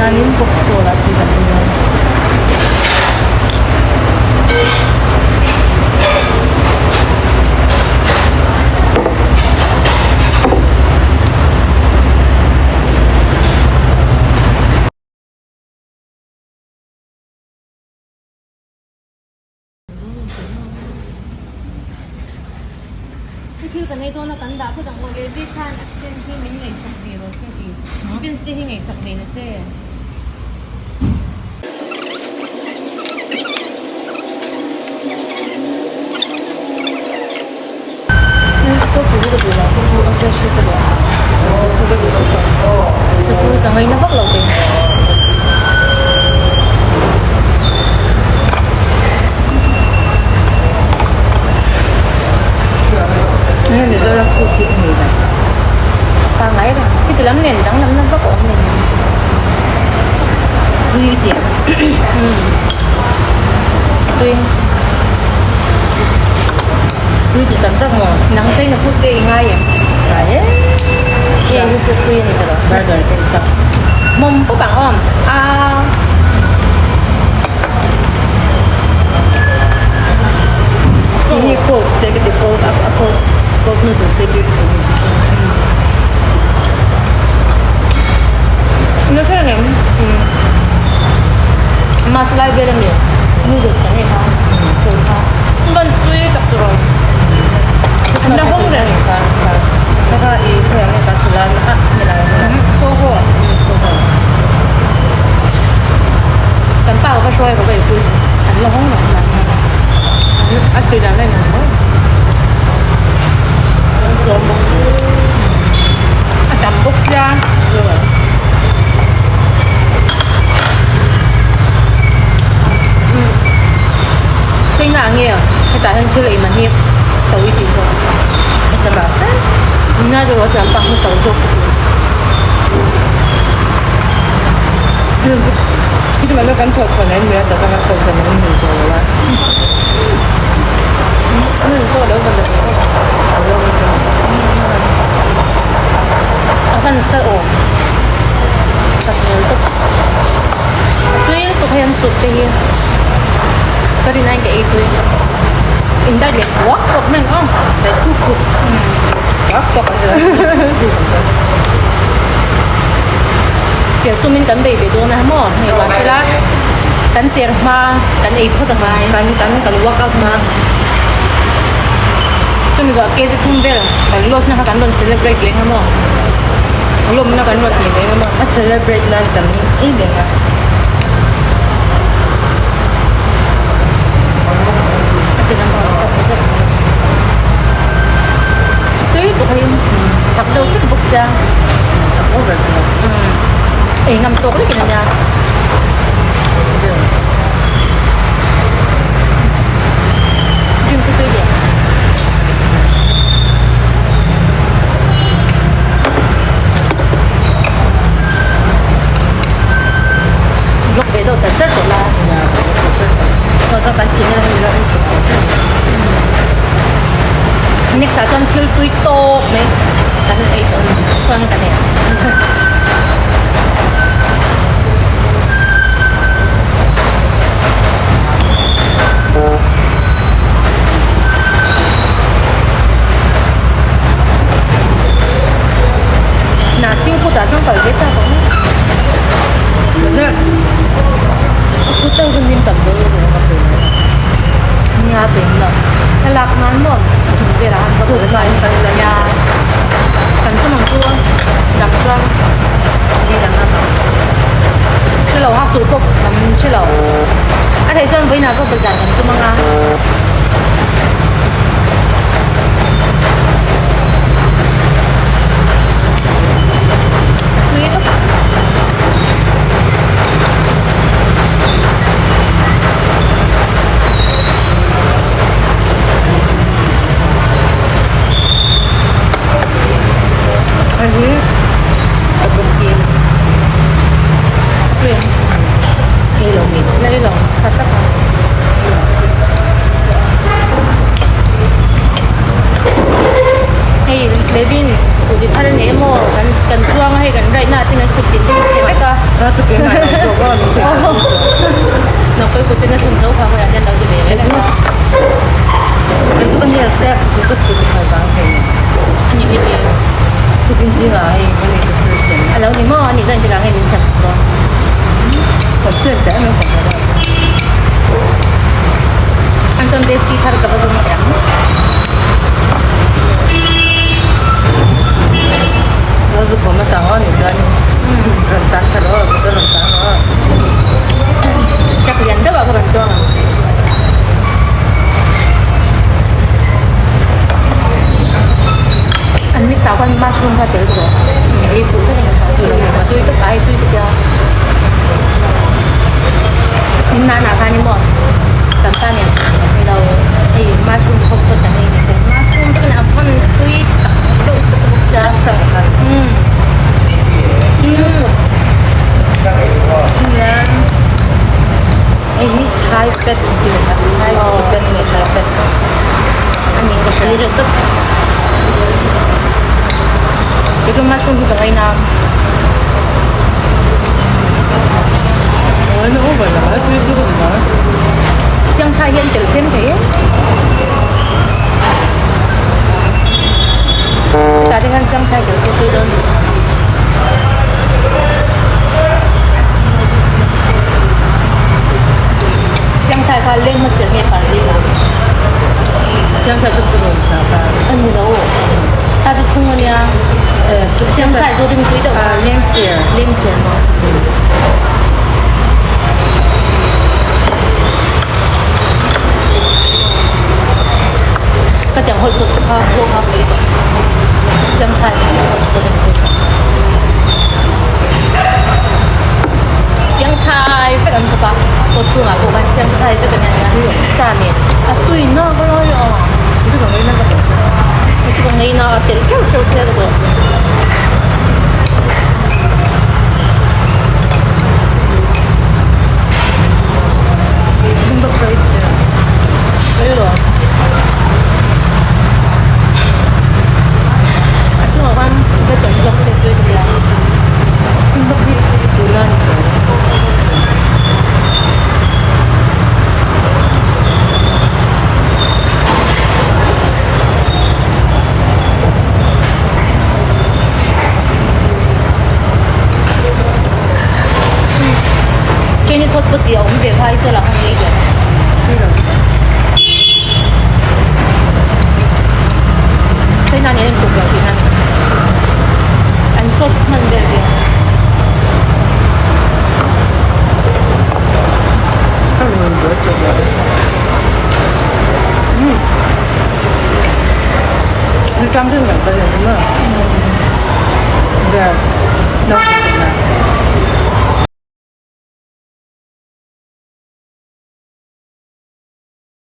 Chuanin bawkchawl ah thil kan ei dawn. Hei thil kan ei dawn a kan dah phawt ang aw Levi khan a fan hi min ngaihsak ve rawh se tih fans te hi ngaihsak ve na che. Ka ngaina vak lo kei. Nge Mizoram food hi a nei dan? Pangai reng. Heti lam nen danglam na vak a awm lo nen. Tui i ti a? Tui. Tui ti tam tak maw? Nang China food te i ngai em? Ngai e. Hei hi chu tui a ni ta lo. Burger te i chak. Mawm pawp ang awm. Aa. Hei hi coke se ka ti coke a coke coke noodles te tui ka ti ni chu. Ina hre reng masala vel a ni noodles kan ei kha chaw kha ban tui tak tur a na hawng reng Kha kha i khawi ang nge masala a ni lo Soho Soho kan pa ka hruai ka va ei pui an la hawng reng mai a tui dan a inang mai a tam bawk sia china nge hetah hian thil ei man hi to i tih zawk nia erawh chuan pak hi to zawk ka ti A van sa aw tak mawi tawp a tui lutuk hei an sut te hi ka rin aiin ka ei tui in dai leh puak puak mai ang aw dai khup khup puak puak an ti cher tumin kan bei ve dawn a maw hei mahsela kan cher hma kan ei phawt a ngai kan kan kan workout hma chumi zawh kg thum vel kan loss na kha kan rawn celebrate leh nga maw lawmna kan rawn tih leh nga maw a celebrate nan kan ei reng a. A ti lam pang chu ka hmu zet mai tui bawk a thak deuh sek bawk sia thak over ka lo ei ngam tawk lek in a nia. Drink chu tui ve. Vlog ve deuh char char tawh la. Next ah chuan thil tui tawk mai kan ei tawh a ni. Khawnge kan ei ang. Hnahsing kutah chuan kal ve chak ang. Kut ho chu min tam dawn lutuk ang ka pe mai ang. Nia pe ang lo. Thlalak nan maw a thum velah khan va kal Kut kan la Nia kan tum ang chu dam chuan Ni dang hak ang. Hre lo hak tur pawh kan hre lo. A theih chuan vawiinah pawh bazar kan tum ang a. Tui lutuk. maw kan kan chuang a hei kan ride na ah te kan kut tin te hi chhe vek a. Ka chu keimah lo zawk a ni sawi tak chu. Nangpawh i kut ten a thlum zo kha khawiah hian lo ti ve reng a. Kei chu ka hnial sek ka scooty khalh vang thei ni. A ni hi ni. Tukin zingah hei ka ni ka sir siam a. A lo ni maw a nih chuan engtikah nge min siam chak dawn? Kan siam teh em em kan hre lo. An chuan bestie thar ka va zawng teh ang. Ka zu khawm a sang aw ni chuan rawn tan tha rawh aw motor rawn tan rawh aw. Truck lian deuh ah ka rawn chuang ang. An mix ah khuan mushroom kha tel rawh ei fuh vek a ni tha a tui tawp a hei tui ka tia. In nan ah khan emaw kan pa nen hei lo hei mushroom khawp phawt kan ei ni che mushroom te khan a van tui tak tak deuh sek bawk sia umm Hei hi thai pet an ti leh a thai pet nge thai pet a ning ka hria kei chu mushroom hi ka ngaina siangchai hi an tel phem thei e hetah te hian siangchai tel se tui dawn siangchai kha leng hmasa nge par leng ang siangchai chu ka rawn ta ta a ni lo kha chu thung a nia siangchai chu ringtui deuh a leng ser leng ser maw ka tiang hawi khawp kha pawh kha ka ei tawh siangchai siangchai vek an chhawp a kawt chhungah pawh khan siangchai vek a nia sa nen a tui na ka lai a chu ka ngaina vak lo chu ka ngaina a telh teuh teuh sia ka duh. A chungah khan va chawm zawk se tui ka tia. Chinese hot pot tih a awm ve kha i chuan ah khan ei duh. China nen an tuk lo tihna a ni. An sauce hman vel te.